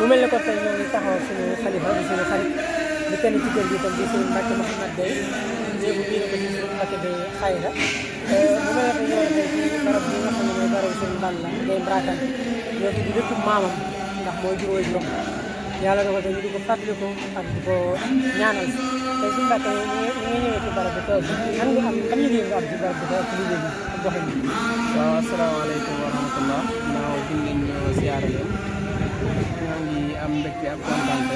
mu mel ne kon tey ñoo ngi taxaw suñu xalifa di suñu xarit di kenn ci kër gi itam di suñu Mbacke Mouhamed Gueye léegi bii ko ci suñu Mbacke Gueye xayra mu mel ne tey ñoo tey ci barab bi nga xam ne mooy barabu suñu Balla Gueye Mbrakan ñoo tudd dëkk maamam ndax mooy juróoy juróom yàlla dogal tey ñu di ko fàttaliku ak di ko ñaanal tey suñu Mbacke ñu ngi ñëwee ci barab bi toog nan nga am ban yëg nga am ci barab bi toog ci liggéey bi ak doxin bi. waaw asalaamaaleykum wa rahmatullah naaw bi ngeen ñëw siyaare leen ñoo ngi am mbégte ak kontaante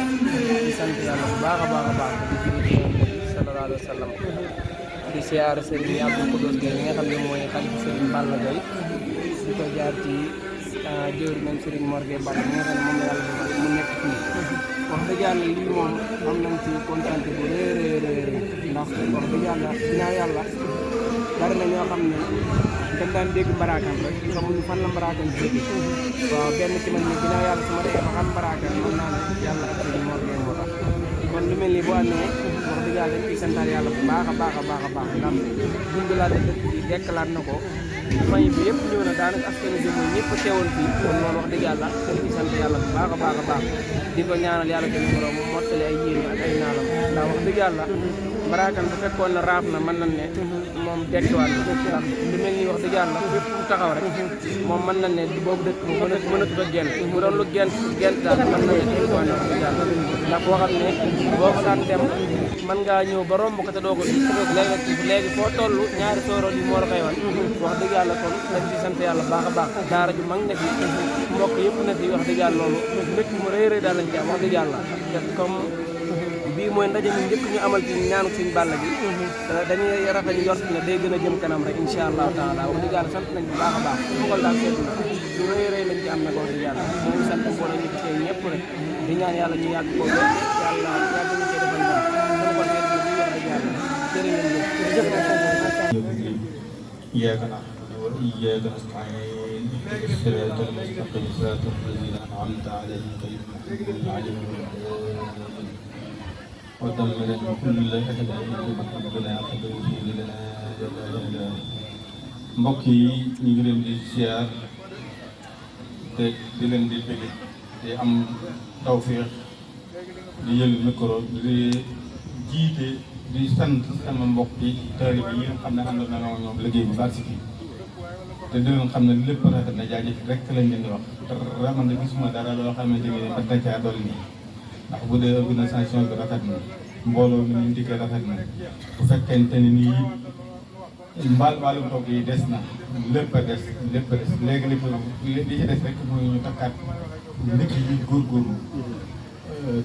di sant yàlla bu baax a baax a baax di julli ci Yonent bi sallallahu alayhi wa sallam di siyaare Serigne Abdou Koudous Gueye mi nga xam ne mooy xalifa Serigne Balla Gueye di ko jaar ci jëwri moom Serigne Mor Gueye Balla mi nga xam ne moom la yàlla mu nekk fii wax dëgg yàlla lii moom am nañ ci kontaante bu rëy ndax wax dëgg yàlla dinaa yàlla bari na ñoo xam ne dañ daan dégg Mbarakan rek xamuñu fan la Mbarakan jóge waaw benn ci man ni ginnaaw yàlla su ma demee ba xam Mbarakan mën naa ne yàlla ak Serigne Mor Gueye moo tax kon lu mel nii boo amee wax dëgg yàlla dañ ciy santaat yàlla bu baax a baax a baax a baax ndax dundalaat na dëkk bi dekkalaat na ko famille bi yëpp ñëw na daanaka askan wi moom ñëpp teewoon fii kon loolu wax dëgg yàlla dañ ciy sant yàlla bu baax a baax a baax di ko ñaanal yàlla tamit borom mu mottali ay yéene ak ay naalam ndax wax dëgg yàlla Mbarakan bu fekkoon na raaf na mën nañ ne moom dekkiwaat na ndax lu mel nii wax dëgg yàlla fépp fu taxaw rek moom mën nañ ne boobu dëkk bu mënatu ko génn bu doon lu génn daal mën nañ ne dekkiwaat na wax dëgg yàlla ndax boo xam ne boo ko daan dem mën ngaa ñëw ba romb ko te doo ko léegi foo toll ñaari soorool yi moo la koy wan wax dëgg yàlla kon dañ ci sant yàlla baax a baax daara ju mag ne fi mbokk yëpp ne fi wax dëgg yàlla loolu mbégte mu rëy rëy daal lañ ci am wax dëgg yàlla comme bii mooy ndaje mi njëkk ñu amal ci ñaanu suñu Balla gi dañuy rafet njort ne day gën a jëm kanam rek incha allahu taala wax dëgg yàlla sant nañ bu baax a baax fogal daal seetlu na lu rëy rëy lañ ci am nag wax dëgg yàlla moo ngi sant mbooloo ñu fi ñëpp rek di ñaan yàlla ñu yàgg ko yàlla yàgg ñu cee defal daal suñu ko seet bi wax dëgg yàlla jërë ngeen jëf إياك نعبد وإياك نستعين صراط المستقيم صراط الذين أنعمت عليهم غير المغضوب عليهم ولا الضالين ودمر كل أحد ربنا فاغفر لنا ولا mbokk yi ñu ngi leen di ziar te di leen di bëgg te am tawféex di jël micro di jiite di sant sama mbokk yi taalibe yi nga xam ne ànd na ñoom liggéey bu baax si fii te di leen xam ne lépp rafet na jaajëf rek lañ leen di wax te man de gisuma dara loo xamante ni dañ caa dolli nii ndax bu dee organisation bi rafet na mbooloo mi ñu dikkee rafet na bu fekkente ni nii mbaalum toog yi des na lépp a des léegi li ci des rek mooy ñu takkaat nit yi góorgóorlu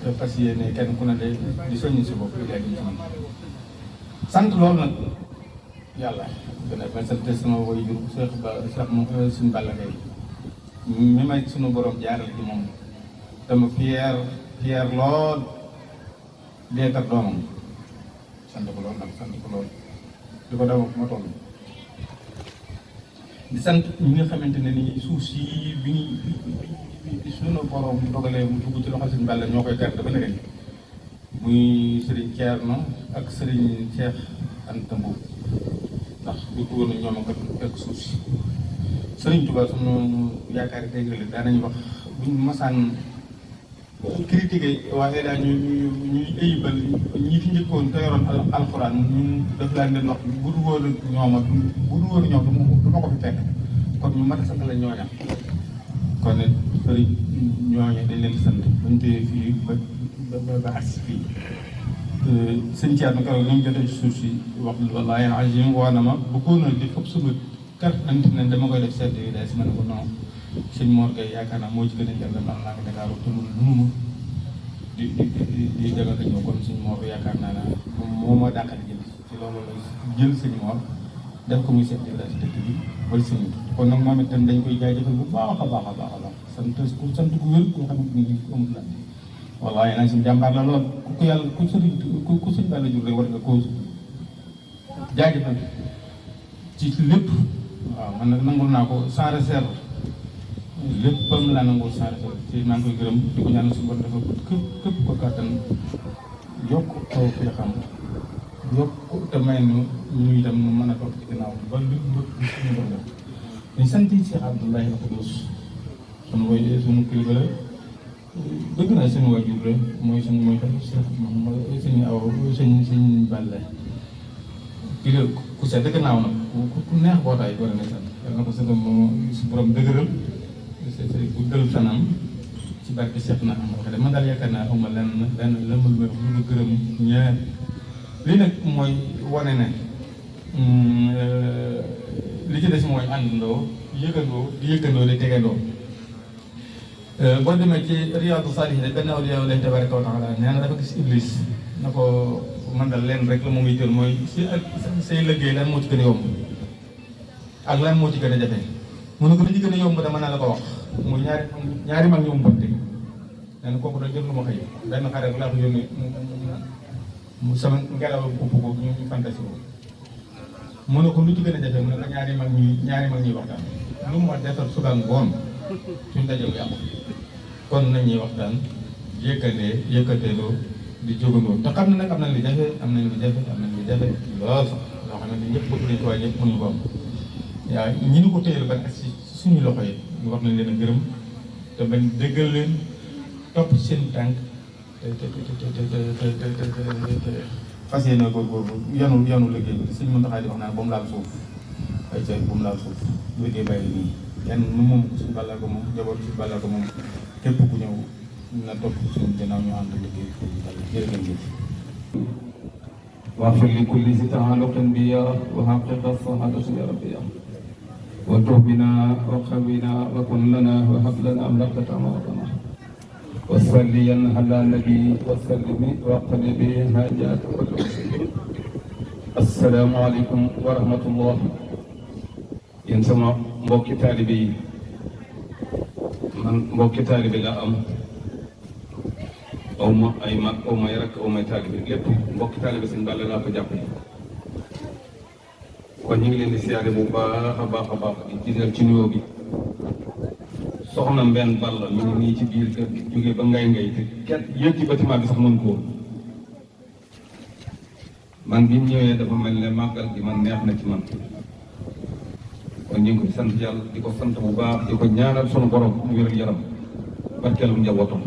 te fas yéene kenn ku ne de di soññ si bopp léegi ci man sant loolu nag yàlla gën a ma sant sama waajur Cheikh Ba Cheikh moom suñu Balla Gaye mi may suñu borom jaaral ci moom dama fier lool deetar doomam sant ko lool nag sant ko lool di ko daw ma toll di sant ñi nga xamante ne ni suuf si bi suñu borom dogalee mu dugg ci loxo Sëriñ Balla ñoo koy garde ba léegi muy Serigne Thierno ak Serigne Cheikh Anta Mbow ndax bu ko woon ñoom nga fekk suuf si Serigne Touba sunu yaakaar tey jii daanañu wax buñ masaan critiqué waaye daal ñuy ayibal ñi fi njëkkoon te yoroon alxuraan ñun daf laa leen wax bu du woon ñoom ak bu du woon ñoom du ma ko fi fekk kon ñu mat a sant la ñooña kon nag Serigne ñooñu dañ leen di sant bañ tee fii ba agsi fii sëñ Thierno keroog ñu ngi jotee ci suuf si wax wallaahi azim woo na ma bu ko na di fop suba carte d'identité dama koy def seet yi day si ma ne ko non sëñ Mor Gueye yaakaar naa moo ci gën a jël dama naa ko Dakar te mënuma di jagal ko ñëw kon sëñ Mor yaakaar naa ne moo ma dàqal jël ci loolu la jël sëñ Mor def ko muy seet yi si dëkk bi wala sëñ kon nag moom itam dañ koy jaajëfal bu baax a baax a baax a baax sant ku wér koo xamante ni amul la wallaahi nag suñu jàmbaar la lool ku yàlla ku sëñ Balla jur rek war nga koo jaajëfal ci lépp waaw man nag nangul naa ko sans réserve léppam laa nangul sans réserve ci maa ngi koy gërëm di ko ñaanal suñu borom dafa képp ko kàttan yokk taw fii xam yokk te may nu ñu itam nu mën a toog ci ginnaaw ba lu suñu borom def dañ sant Cheikh Abdoulaye Koudous sunu kilifa la bëgg naa seen waajur la mooy suñu suñu aw suñu Balla kii la ku sedd gannaaw nag ku neex bootaay war na sant yal na ko sa su borom dëgëral ku dël fanam ci barke Seex na am wax de man daal yaakaar naa awma lenn la ma gërëm ñaar lii nag mooy wane ne li ci des mooy àndandoo yëggandoo di tegandoo boo demee ci Riyaadu Saalihiin benn awliyaa Allaahi tabaaraka wa taala nee na dafa gis Iblis na ko man daal leen rek la moom muy jël mooy say liggéey lan moo ci gën a yomb ak lan moo ci gën a jafe mu ne ko li ci gën a yomb dama naa la ko wax muy ñaari mag ñu mu bëgg nee na kooku da jël lu ma xëy benn xare bu laa ko yónnee mu sama ngelaw upp ko ñu fantasi ko mu ne ko lu ci gën a jafe mu ne ko ñaari mag ñuy waxtaan lu ma defar suba ngoon suñ dajew yàqu kon nañuy waxtaan yëkkateeloo di jógandoo te xam ne nag am nañ lu jafe am nañ lu jafe lool sax loo xam ne ñëpp bëgg nañ ko waaye ñëpp mënuñu ko am yaa ñi ñu ko téyel ba ak si suñu loxo yi ñu war nañ leen a gërëm te bañ déggal leen topp ci seen tànk te fas yéene góorgóorlu yanu liggéey bi suñ mën taxaa di wax naa ba mu laal suuf ay ca ba mu laal suuf liggéey bàyyi nii kenn nu moom ko suñu bàllaa ko moom njaboot suñu bàllaa ko moom képp ku ñëw na topp suñu gannaaw ñu ànd liggéey jërë ngeen jëf واغفر لكل ذي تعلق بيا وحقق الصحابة يا ربي وتوب بنا وقونا وكن لنا وهب لنا أملاك أمرنا وصليا على النبي وسلم وقلب هاجات كل مسلم السلام عليكم ورحمة الله yéen sama mbokki taalibe yi man mbokki taalibe la am aw ma ay mag aw may rek aw may taalibe lépp mbokki taalibe Sëñ Balla laa ko jàpp kon ñu ngi leen di siyaare bu baax a baax di jiital ci nuyoo bi soxna Mbène Balla mi ngi nii ci biir kër gi jógee ba ngay te kenn yëg ci bâtiment bi sax mën ko man bi ñëwee dafa mel ne màggal gi man neex na ci man kon ñu ngi koy sant yàlla di ko sant bu baax di ko ñaanal sunu borom mu wéral yaram barkeelu njabootam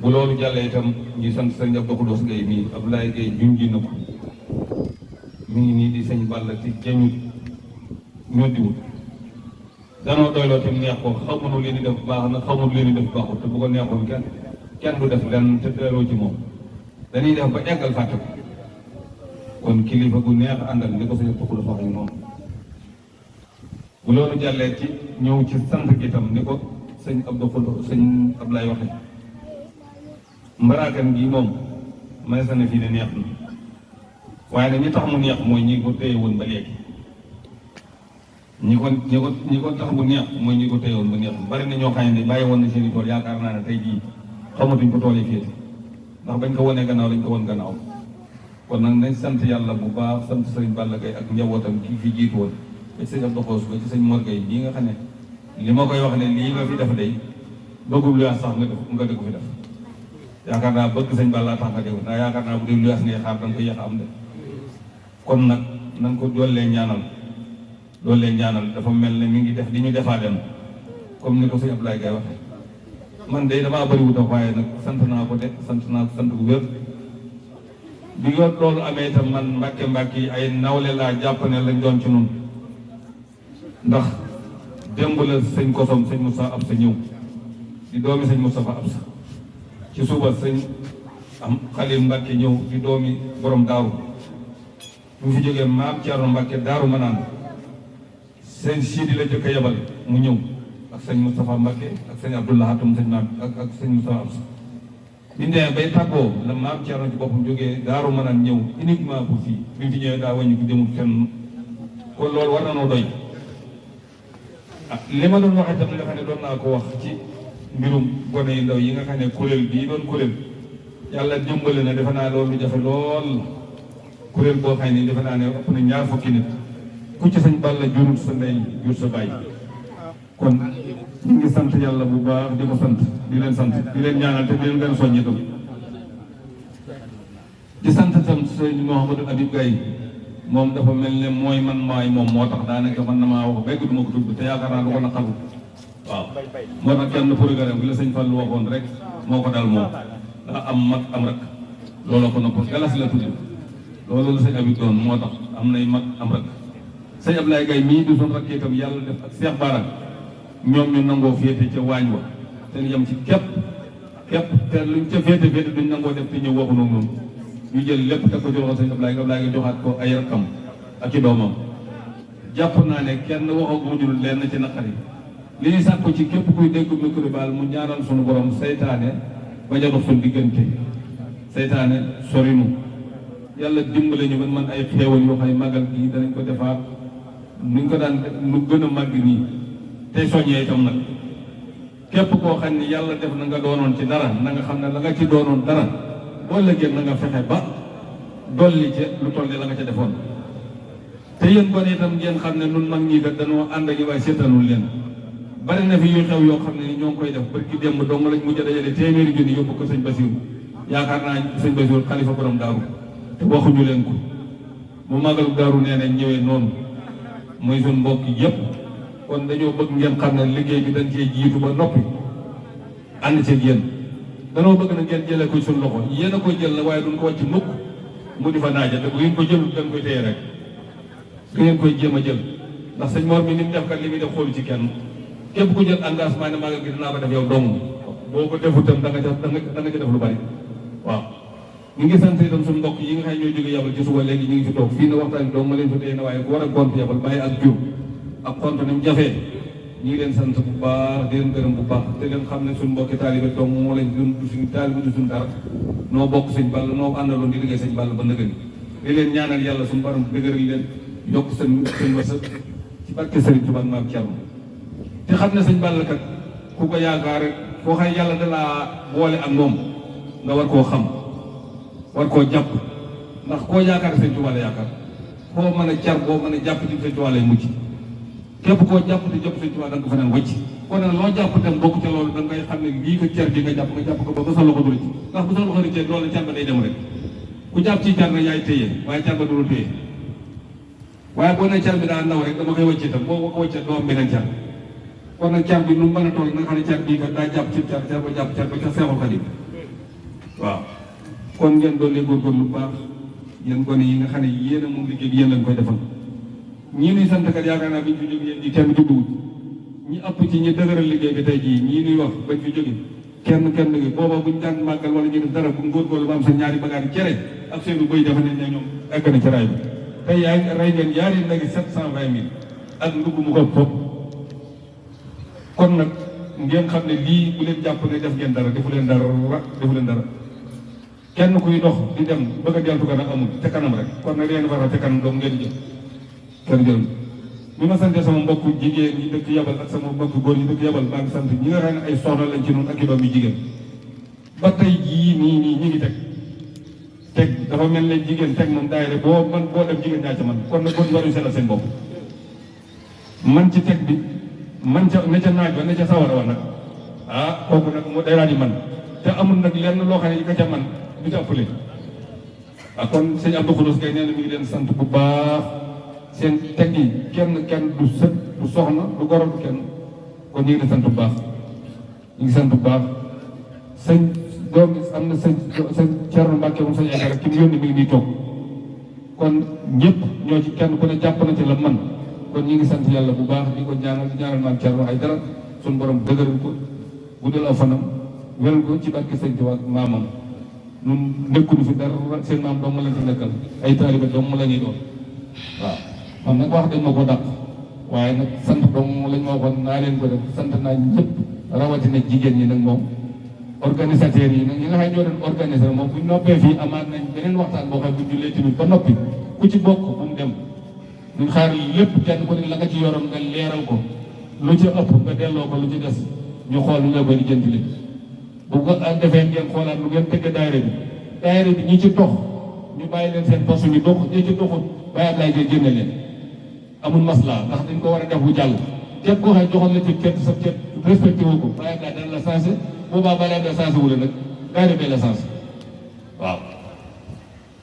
bu loolu jàllee itam ñu sant sëñ Abdou Khoudoss Gueye mii Abdoulaye Gueye junji na ko mi ngi nii di sëñ Balla ci jañut ñoo diwut danoo doyloo tam neex ko xamuñu leen di def baax na xamuñu leen di def baaxut te bu ko neexoon kenn du def lenn te delloo ci moom dañuy def ba eggal fàtte ko kon kilifa gu neex àndal ni ko sëñ Abdou Khoudoss waxee noonu bu loolu jàllee ci ñëw ci sant gi itam ni ko sëñ Abdou Khoudoss sëñ Ablaye waxe mbaraakan gi moom may sa ne fii ne neex na waaye nag ñi tax mu neex mooy ñi ko téye woon ba léegi ñi ko tax mu neex mooy ñi ko téye woon ba neex bari na ñoo xam ne bàyyi woon na seen i tool yaakaar naa ne tey jii xamatuñ ko tool yi féete ndax bañ ko wonee gannaaw lañ ko won gannaaw kon nag nañ sant yàlla bu baax sant sëriñ Balla Gaye ak njabootam ki fi jiitu woon ba ci sëñ Abdou Khoudoss ba ci sëñ Mor Gueye bii nga xam ne li ma koy wax ne lii nga fi def day bëggul luyaas sax nga dëgg fi def yaakaar naa bëgg sëñ Balla tax nga dégg ndax yaakaar naa bu dee luyaas ngay xaar danga ko yéex a am de kon nag nañ ko doolee ñaanal dafa mel ne mi ngi def li ñu defaa dem comme ni ko sëñ Abdoulaye Gaye waxee man de damaa bëri wuta waaye nag sant naa ko de sant bu wér bi loolu amee itam man mbàkke yi ay nawle laa jàpp ne lañ doon ci nun ndax démb la sëñ Kosom sëñ Moussa Absa ñëw di doomi sëñ Moustapha Absa ci suba sëñ am Xalil Mbàkke ñëw di doomi borom daaru bu fi jógee maam Thierno Mbàkke daaru ma naan sëñ Sidi la jëkk a yebal mu ñëw ak sëñ Moustapha Mbàkke ak sëñ Abdoulaye Hatum sëñ maam ak sëñ Moustapha Absa bi ñu demee bay tàggoo la maam Thierno ci boppam jógee daaru ma naan ñëw uniquement pour fii bi mu fi ñëwee daa wàññi ko demul fenn kon loolu war na noo doy li ma doon wax itam nga xam ne doon naa ko wax ci mbirum gone yu ndaw yi nga xam ne kuréel bii doon kuréel yàlla dimbale na defe naa loolu jafe lool kuréel boo xam ne defe naa ne ëpp na 20 fukki nit ku ci sëñ Balla jurul sa ndey jur sa baay kon ñu ngi sant yàlla bu baax di ko sant di leen ñaanal te di leen gën a soññi itam di sant itam sëñ Mouhamadou Habib Gaye moom dafa mel ne mooy man maay moom moo tax daanaka man na maa wax béykat du ma ko tudd te yaakaar naa du ko naqaru waaw moo tax kenn programme bi la sëñ Fall waxoon rek moo ko dal moom daa am mag am rak looloo ko noppal galas la tudd loolu la sëñ Abib doon moo tax am nay mag am rak sëñ Ablaye Gaye mii di suñ rakkee itam yàlla def ak Cheikh Bara ñoom ñu nangoo féete ca waañ wa te ñu yem ci képp te luñ ca féete duñ nangoo def te ñëw waxu noonu ñu jël lépp teg ko ci loxo sëñ Ablaye nga joxaat ko ay rakkam ak i doomam jàpp naa ne kenn waxaguñu leen ci naqari li ñu sàkku ci képp kuy dégg micro baal mu ñaanal suñu borom seytaane bañ a dox suñu diggante seytaane sorinu yàlla dimbale ñu man ay xéewal yoo xam ne màggal gi danañ ko defaat nuñ ko daan lu gën a màgg nii tey soññee itam nag képp koo xam ni yàlla def na nga doonoon ci dara na nga xam ne la nga ci doonoon dara boo lëggee na nga fexe ba dolli ci lu toll la nga ca defoon te yéen kon itam ngeen xam ne nun mag ñi kat dañoo ànd ak waaye seetanul leen bari na fi yu xew yoo xam ne ni ñoo ngi koy def barki démb dong lañ mujj a dajale téeméeri junni yóbbu ko sëñ Basiru yaakaar naa sëñ Basiru xalifa borom daaru te waxuñu leen ko mu màggalu daaru nee nañ ñëwee noonu mooy suñ mbokk yëpp kon dañoo bëgg ngeen xam ne liggéey bi dañ cee jiitu ba noppi ànd ceeg yéen danoo bëgg na ngeen jëlee ko suñ loxo yéen a koy jël la waaye duñ ko wàcc mukk mu di fa naaja te bu ngeen ko jëlul dañ koy téye rek da ngeen koy jéem a jël ndax sëñ Mor mi ni mu def kat li muy def xoolu ci kenn képp ku jël engagement ne màggal gi dinaa ko def yow dong boo ko defu itam da nga ca def lu bari waaw ñu ngi sant itam suñu mbokk yi nga xam ne ñoo jóge yabal ci suba léegi ñu ngi fi toog fii na waxtaan dong ma leen fa téye na waaye ku war a gont yabal bàyyi ak jur ak xont ni mu jafee ñu ngi leen sant bu baax di leen gërëm bu baax te leen xam ne suñu mbokki taalibe dong moo lañ du suñu taalibe du suñu dara noo bokk sëñ Balla noo àndaloon di liggéey sëñ Balla ba nëgëni di leen ñaanal yàlla suñu borom dëgëral leen yokk seen wërsëg ci barke Sëriñ Tuubaa maam Cerno te xam ne sëñ Balla kat ku ko yaakaar koo xam yàlla dalaa boole ak moom nga war koo xam war koo jàpp ndax koo yaakaar sëñ Tuubaa la yaakaar koo mën a car boo mën a jàpp ci sëñ Tuubaa lay mucc képp koo jàpp te jàpp sëñ Tuubaa da nga ko fa naan wëcc kon nag loo jàpp tam bokk ca loolu da ngay xam ne lii ko car bi nga jàpp ko ba sa loxo du ci ndax bu sa loxo di cee loolu car ba day dem rek ku jàpp ci car na yaay téye waaye car ba du la téye waaye boo ne car bi daa naw rek dama koy wëcc itam boo ko wëccee doo am beneen car kon nag car bi nu mën a toll nga xam ne car bii kat daa jàpp ci car ba jàpp car ba ca Seexul Xadiim waaw kon ngeen doon leen góorgóorlu lu baax yéen gone yi nga xam ne yéen a moom liggéey bi yéen lañ koy defal ñii nuy sant kat yaakaar naa bi ñu fi jóge yéen ñi kenn judduwut ñi ëpp ci ñi dëgëral liggéey bi tey jii ñii nuy wax bañ fi jóge kenn ngi booba buñ daan màggal wala ñu def dara bu góorgóorlu ba am seen ñaari bagaari cere ak seenu bëy dafa ne ne ñoom egg na ci raay bi tey yaa ngi rey ngeen yaari nagi 720 000 ak ndugg mu ko fopp kon nag ngeen xam ne lii bu leen jàpp ne def ngeen dara defu leen dara kenn kuy dox di dem bëgg a deltu kanam amul te kanam rek kon nag leen war a te kanam doom ngeen jël kenn jël bi ma sante sama mbokku jigéen ñi dëkk yabal ak sama mbokku góor ñi dëkk yabal maa ngi sant ñi nga xam ne ay soxna lañ ci noonu ak i doom yu jigéen ba tey jii nii ñu ngi teg dafa mel ne jigéen teg moom daayira boo dem jigéen ñaa ca man kon nag kon waruñu seetal seen bopp man ci teg bi man ca ne ca naaj ba ne ca sawara wa nag kooku nag mu day daal di man te amul nag lenn loo xam ne ka ca man du ca ëppale kon sëñ Abdou Khoudous Gaye nee na mi ngi leen sant bu baax seen teg yi kenn du sët du soxna du goro du kenn kon ñu ngi leen sant bu baax ñu ngi sant bu baax sëñ doom am na sëñ Thierno Mbacke moom sëñ Aïdara ki mu yónni mi ngi nii toog kon ñëpp ñoo ci kenn ku ne jàpp na ci la man kon ñu ngi sant yàlla bu baax di ko ñaanal maam Thierno Aïdara suñu borom dëgëral ko guddal aw fanam wéral ko ci barke sëñ Tuubaa maamam ñun nekkuñu fi dara seen maam dong lañ fi nekkal ay taalibe dong la ñuy doon waaw man nag wax dañ ma ko dàq waaye nag sant dong lañ ma waxoon naa leen ko def sant naa ñëpp rawatina jigéen ñi nag moom organisateurs yi nag ñi nga xam ñoo doon organiser moom buñ noppee fii amaat nañ beneen waxtaan boo xam bu jullee tamit ba noppi ku ci bokk bu mu dem ñu xaar lépp kenn ku ne la nga ci yoroon nga leeral ko lu ci ëpp nga delloo ko lu ci des ñu xool lu ñu koy lijjanti leen bu ko defee ngeen xoolaat lu ngeen tëgg daayira bi ñi ci dox ñu bàyyi leen seen poste ñu dox ñi ci doxut bàyyi ab laay koy génne leen amul masla ndax dañ ko war a def bu jàll képp koo xam joxoon la ci cër sa cër respecté wu ko bàyyi ab laay dana la sensé boobaa bàyyi la sensé wu la nag daayira bee la sensé waaw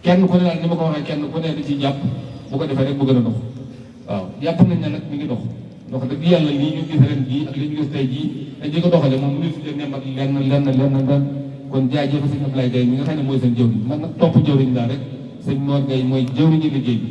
kenn ku ne daal ni ma ko waxee kenn ku ne di ci jàpp bu ko defee rek bu gën a dox waaw jàpp nañ ne nag mi ngi dox wax dëgg yàlla lii ñu gis ren jii ak li ñu gis tey jii dañ di ko doxale moom mu si ne mag lenn kon jaajëf sëñ Ablaye Gaye mi nga xam ne mooy seen jëwriñ man nag topp jëwriñ laa rek sëñ Mor Gaye mooy jëwriñu liggéey bi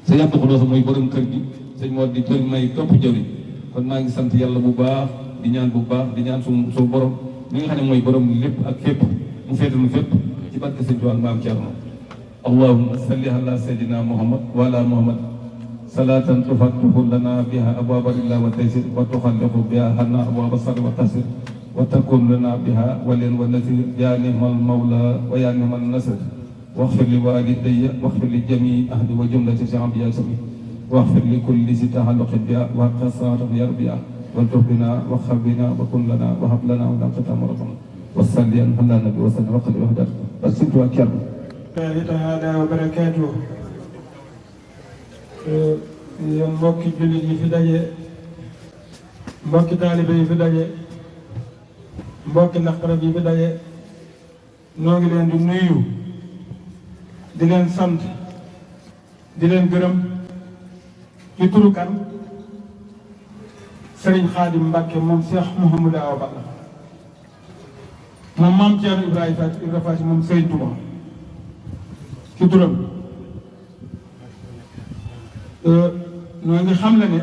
sëñ Abdou Khoudoss mooy borom kër gi sëñ Mor di jëwriñ may topp jëwriñ kon maa ngi sant yàlla bu baax di ñaan bu baax di ñaan suñu borom mi nga xam ne mooy borom lépp ak fépp mu féetanu fépp ci barke sëñ Tuubaa maam Thierno allahumma salli ala sayyidina muhammad wa ala muhammad salatan tufattihu lana biha abwaaba illa wa taysir wa tuxalliqu biha hana abwaaba sarri wa tasir wa takun lana biha walin wa nasir ya ni'mal mawla wa ya ni'mal nasir واغفر لوالدي واغفر لجميع أهل وجملة شعب يا سمي واغفر لكل ذي تعلق بها وقصار يربيها والتف بنا واخف بنا وكن لنا وهب لنا ولا تتم ربنا وصلي على النبي وسلم وقل وحدك السنت وكرم الله تعالى وبركاته yéen mbokki jullit yi fi daje mbokki taalibe yi fi daje mbokki naqarab yi fi daje noo ngi leen di nuyu di leen sant di leen gërëm ci turu kan Serigne Khadim Mbacke moom Cheikh Mouhamadou Awa Balla moom maam Thierno Ibrahima Faty moom Serigne Touba ci turam ñoo ngi xam le ne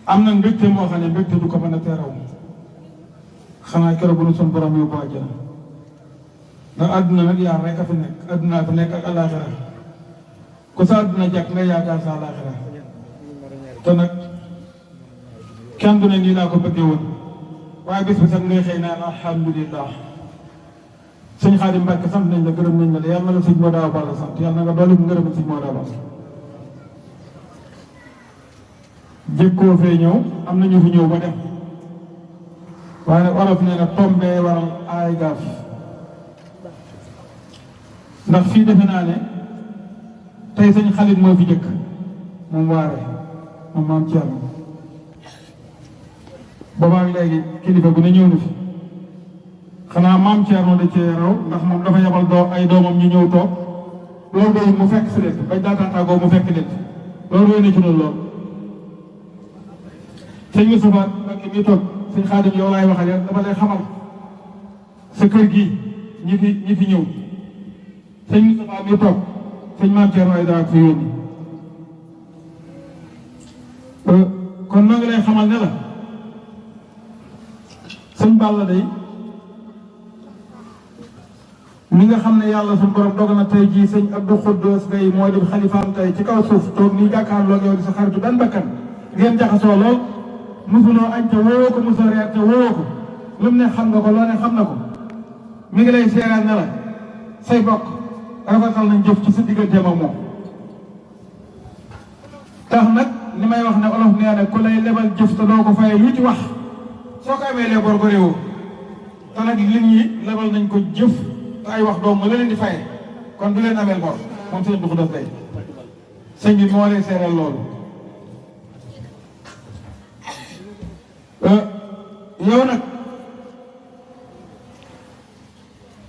am na mbégte moo xam ne mbégte du ko mën a teeraw xanaa keroog bu nu son borom yóbbu àjjana ndax àdduna nag yaar rek a fi nekk àdduna fi nekk ak alaaxira ku sa àdduna jàkk nga yaakaar sa alaaxira te nag kenn du ne nii laa ko bëggee woon waaye bés bi sax ngay xëy naan alhamdulillah sëñ Xaadim Mbàkke sant nañ la gërëm nañ la yàlla na la sëñ Modou Awa Balla sant yàlla na nga doole ngërëm sëñ Modou Awa Balla jëkkoo fee ñëw am na ñu fi ñëw ba dem waaye nag olof nee na tombee waral aay gaaf ndax fii defe naa ne tey sëñ Xaalit moo fi jëkk moom waare moom maam Thierno boobaak léegi kilifa bu ne ñëw na fi xanaa maam Thierno da cee raw ndax moom dafa yabal ay doomam ñu ñëw toog loolu doy mu fekk si leen bañ daataatagoo mu fekk leen loolu doy na ci noonu lool sëñ Moustapha Mbacke mi toog sëñ Xaadim yow laay waxal yow dama lay xamal sa kër gi ñi fi ñëw sëñ Moustapha mi toog sëñ maam Thierno ay daa fi yónni kon noo ngi lay xamal ne la sëñ Balla day mi nga xam ne yàlla suñu borom dogal na tey jii sëñ Abdou Khoudoss Gaye moo di xalifaam tey ci kaw suuf toog nii jàkkaarloo yow di sa xaritu benn bakkan ngeen jaxasoo lool mosuloo añ te woo ko mosoo reer te woo ko lu mu ne xam nga ko loo ne xam na ko mi ngi lay seeraan ne la say bokk rafetal nañ jëf ci sa digganteem ak moom tax nag ni may wax ne olof nee na ku lay lebal jëf te doo ko fayee lu ci wax soo ko amee lee bor ko réewoo te nag nit ñi lebal nañ ko jëf te ay wax doom la leen di fayee kon du leen ameel bor moom sëñ Abdou Khoudoss Gaye sëñ bi moo lay seeral loolu yow nag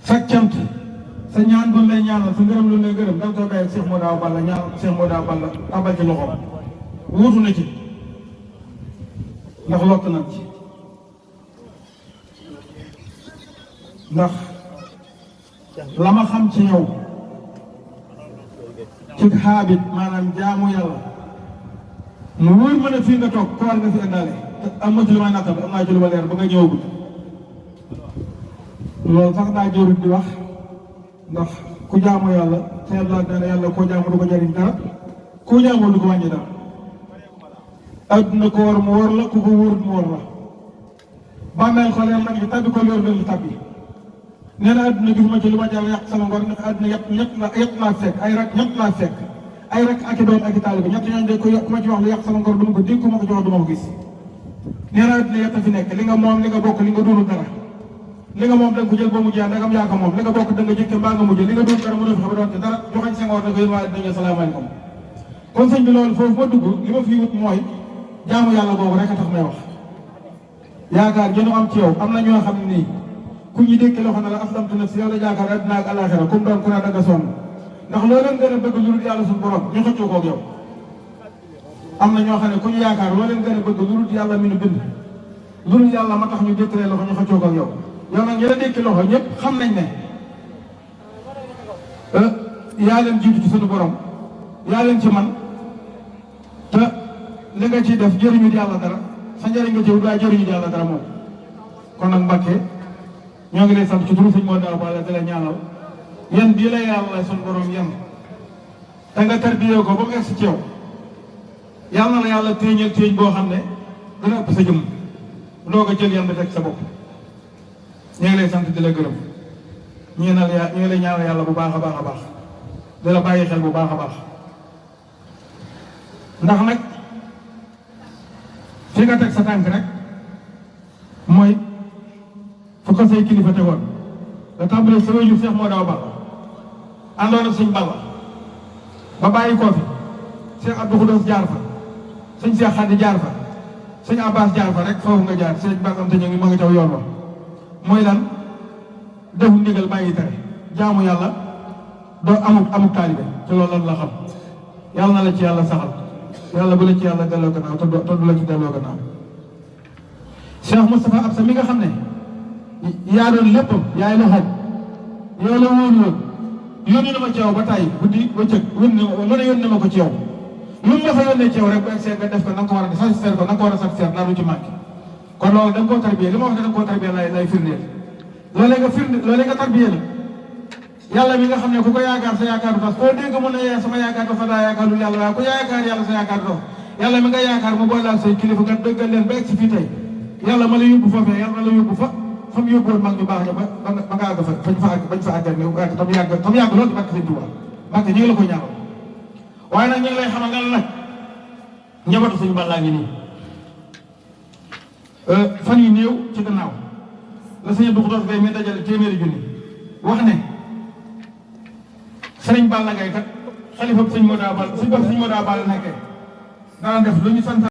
sa cant sa ñaan doon lay ñaanal sa ngërëm lu lay gërëm da nga koy bàyyi Cheikh Modou Awa Balla ñaan Cheikh Modou Awa Balla abal ci loxoom wuutu na ci ndax lott na ci ndax la ma xam ci yow ci xaabit maanaam jaamu yàlla mu wóor ma ne fii nga toog koor nga fi indaale am ma ci lu may nattal am naa ci lu ma leer ba nga ñëwagul loolu sax daa jërut di wax ndax ku jaamu yàlla te yàlla dana yàlla koo jaamu du ko jariñ dara koo jaamoo du ko wàññi dara adduna ko war mu war la ku ko wóorut mu war la bàmmeel ko leer nag bi tabbi ko leer bi tabbi nee na adduna gisuma ci lu ma jàll yàq sama ngor ndax adduna yëpp laa fekk ay rak ñëpp laa fekk ay rak ak i doom ak i taalibe ñett ñooñu de ku ma ci wax lu yàq sama ngor du ma ko dégg ku ma ko ci wax du ma ko gis nee na adduna yëpp a fi nekk li nga moom li nga bokk li nga doonul dara li nga moom da nga ko jël ba mu jeex ndagam yaa ko moom li nga bokk da nga jëkke mbaa nga mujj li nga doon dara mu doon fexe ba doon te dara joxañ sa ngor ne ko yéen waa dinañu salaamaaleykum kon sëñ bi loolu foofu ma dugg li ma fi wut mooy jaamu yàlla boobu rek a tax may wax yaakaar gënu am ci yow am na ñoo xam ne nii ku ñu dékk loxo na la aslamtu nafsi yow la jaakaar adduna ak alaxira comme doon ku ne da nga sonn ndax loo leen gën a bëgg lu dul yàlla suñu borom ñu xëccoo koog yow am na ñoo xam ne ku ñu yaakaar loo leen gën a bëgg lu dul yàlla mi nu bind lu dul yàlla ma tax ñu dékkalee loxo ñu xëccoo ak yow yow nag ñi la dékki loxo ñëpp xam nañ ne yaa leen jiitu ci suñu borom yaa leen ci man te li nga ciy def jëriñu yàlla dara sa njëriñ nga ci wut waaye jëriñu yàlla dara moom kon nag Mbàkke ñoo ngi lay sant ci turu sëñ moo daaw bala di la ñaanal yan bii la yàlla suñu borom yan te nga tarbiyee ko ba mu egsi ci yow yàlla na la yàlla téeñal téeñ boo xam ne dina ëpp sa jëm doo ko jël yan bi teg sa bopp ñu ngi lay sant di la gërëm ñu ngi lay ñaanal yàlla bu baax a baax a baax di la bàyyi xel bu baax a baax ndax nag fi nga teg sa tànk rek mooy fu ko say kilifa tegoon da tàmbalee sa wéyjur Seex moo daaw Balla àndoon ak sëñ Balla ba bàyyi koo fi Seex Abdou Xudoos jaar fa sëñ Seex Xadi jaar fa sëñ Abbas jaar fa rek foofu nga jaar sëñ Bass am te ñu ngi ma nga caw yoon wa mooy lan defu ndigal bàyyi tere jaamu yàlla doo amuk taalibe te loolu lan la xam yàlla na la ci yàlla saxal yàlla bu la ci yàlla delloo gannaaw te du la ci delloo gannaaw Cheikh Moustapha Absa mi nga xam ne yaa doon léppam yaay loxoom yow la wóolu woon yónni na ma ci yow ba tàyyi guddi ba cëg lu ne yónni na ma ko ci yow lu mu la fa yónnee ci yow rek bu egg nga def ko na nga ko war a satisfaire ko na nga ko war a satisfaire naa du ci manqué kon loolu da nga koo tarbiyee li ma wax ne da nga koo tarbiyee lay firndeel loolee nga tarbiyee la yàlla mi nga xam ne ku ko yaakaar sa yaakaar du tas koo dégg mu ne sama yaakaar dafa daa yaakaar lu yàlla waaye ku yaakaar yàlla sa yaakaar dox yàlla mi nga yaakaar mu boole ak say kilifa nga dëggal leen ba egg si fii tey yàlla ma la yóbbu foofee yàlla na la yóbbu fa mu yóbbuwoon mag ñu baax ña ba nga àgg fa bañ fa àggal ne tam yàgg loolu di bàkk sëñ Tuubaa bàkk ñu ngi la koy ñaanal waaye nag ñu ngi lay xamal nga nag njabootu sëñ Balla ngi nii fan yu néew ci gannaaw la sëñ Abdou Xudoos Gaye mi dajale téeméeri junni wax ne sëriñ Balla Gaye kat xalifa sëñ Moda Balla sëñ Moda Balla nekkee daan def lu ñu sant